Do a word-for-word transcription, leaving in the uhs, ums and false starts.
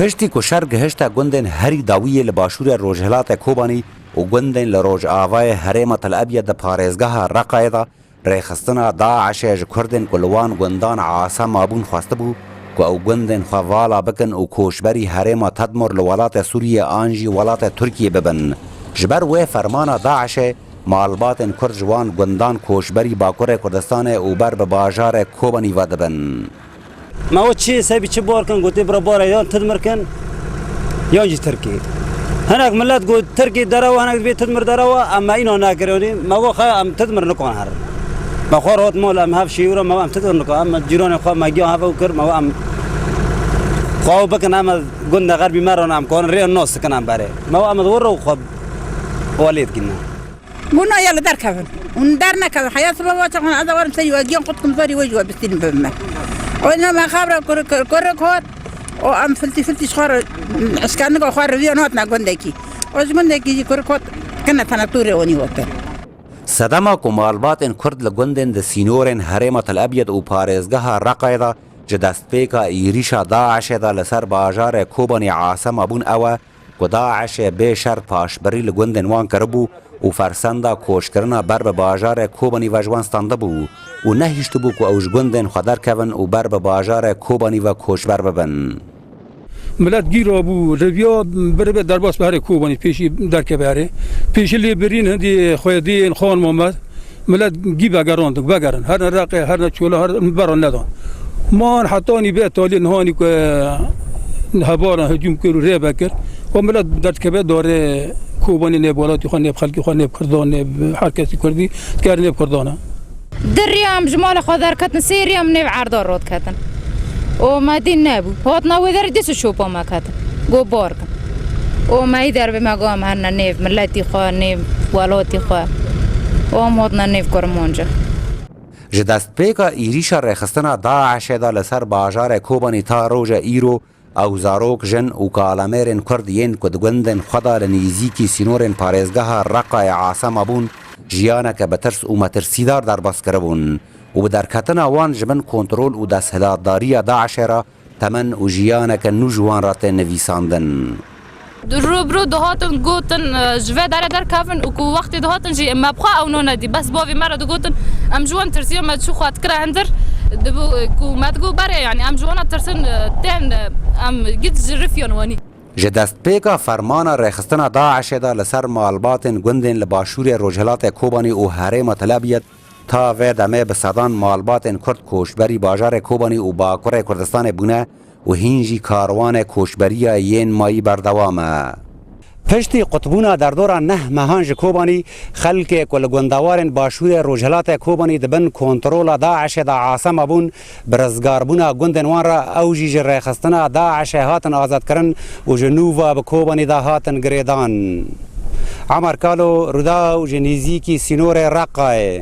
Piştî ku şer gihişte gundên herî dawiyê li başûrê rojhilatê Kobanî û gundên li rojavayê herêma Tel Ebyed di parêzgeha Reqayê de, rêxistina DAIŞê ji kurdên ku li wan gundan asa mabûn xwestibû ku ew gundên xwe vala bikin û koçberî herêma Tedmur li welatê Sûriyê an jî welatê Tirkiyê bibin. Ji ber wê fermana DAIŞê, malbatên kurd ji wan gundan koçberî Bakurê Kurdistanê û ber bi bajarê Kobanî ve dibin. Me we çi sebî çi bar kin, gotê bira barê yan Tidmir kin, yan jî Tirkî. Hinek millet got Tirkî derewa, hinek dibê Tidmir derewa, em me îna nekirinî, me we xwe em Tidmir nikon herin. Me xwe hot mal, em hev şêwir e, me we em Tidmir nikon, em cîranê xwe me giyan hev ew kir, me we em xwe ew bikin, em gundê xerbî me ran, em karin rê nas dikin em berê. Me we em di wir re xwe welê dikîne. Guna ya li derkevin. Hûn dernekevin. Heya sibe va çaxan ez ê werim serî we giyan qut kim zarî we jî we bistînin bibime. O ne me xabra kur-, kur-, kurik hot. O em filtî filtî ji xwe re, eşkendika xwe riviyan hatine gundekî. O ji gundekî jî kurik hot kine tene tûrê onî we pê. Sedema ku malbatên kurd li gundên di sînorên herêma Tel Ebyed û parêzgeha Reqayê de ji destpêka êrîşa DAIŞê de li ser bajarê Kobanî asema bûn ew e, ku DAIŞê bê şer paşberî li gundên wan kiribû û fersenda koçkirina ber bi bajarê Kobanî ve ji wan standibû û nehiştibû ku ew ji gundên xwe derkevin û ber bi bajarê Kobanî ve koçber bibin. Milet gîra bû, riviya biribe derbas bi herê Kobanî, pêşî derkeve herê. Pêşî lê birîn hindî xwediyên xanima me. Milet gî vegerandin, vegerin. Her ne Reqe, her ne Çola, her bera nedan. Man hetanî vê talî nihanî ku hevalan hicûm kir û rê vekir. O milet derdikeve darê Kobanî nêb welatî xwe, nêb xelkî xwe, nêb Kurdan, nêb her kesî Kurdî, diker nêb Kurdan e. Di riya em ji mala xwe derketin, sê riya em nêv erda rot ketin. Û me dîn nebû. Hatina wê derê dîs û şopa me ketin. Go bar kin. Û me î derbê me go em herne nêv miletî xwe, nêv welatî xwe. Û em hatina nêv Kurmanca. Ji destpêka êrîşa rêxistina DAIŞê de li ser bajarê Kobanî ta roja îro, ew zarok, jin û kalemêrên Kurd yên ku di gundên xwe de li nêzîkî sînorên parêzgeha Reqayê asema bûn, jiyaneke bi tirs û metirsîdar derbas kiribûn û bi derketina wan ji bin kontrol û desthilatdariya DAIŞê re temen û jiyaneke nû ji wan re tê nivîsandin. Rû bi rû dihatin gotin, e, ji vê derê derkevin û ku wextê dihatin jî me bi xwe ewna nedî. Bes bavê me re digotin, em ji wan tirsiya me çû xwe dikire hindir. Dibû, e, ku me digot berê, yanî em ji wana tirsin, e, tên, e, em gît ji rifiyan wanî. Ji destpêka fermana rêxistina DAIŞê de li ser malbatên gundên li başûrê rojhilatê Kobanî û herêma Tel Ebyed, ta vê demê bi sedan malbatên Kurd koçberî bajarê Kobanî û Bakurê Kurdistanê bûne û hîn jî karwanê koçberiya yên mayî berdewam e. Piştî qutbûna derdora neh mehan ji Kobanî, xelkê ku li gundewarên başûrê rojhilatê Kobanî di bin kontrola DAIŞê de asema bûn, bi rizgarbûna gundên wan re ew jî ji rêxistina DAIŞê hatin azadkirin û ji nû ve bi Kobanî de hatin girêdan. Emer Kalo, Rûdaw, ji nêzîkî sînorê Reqayê.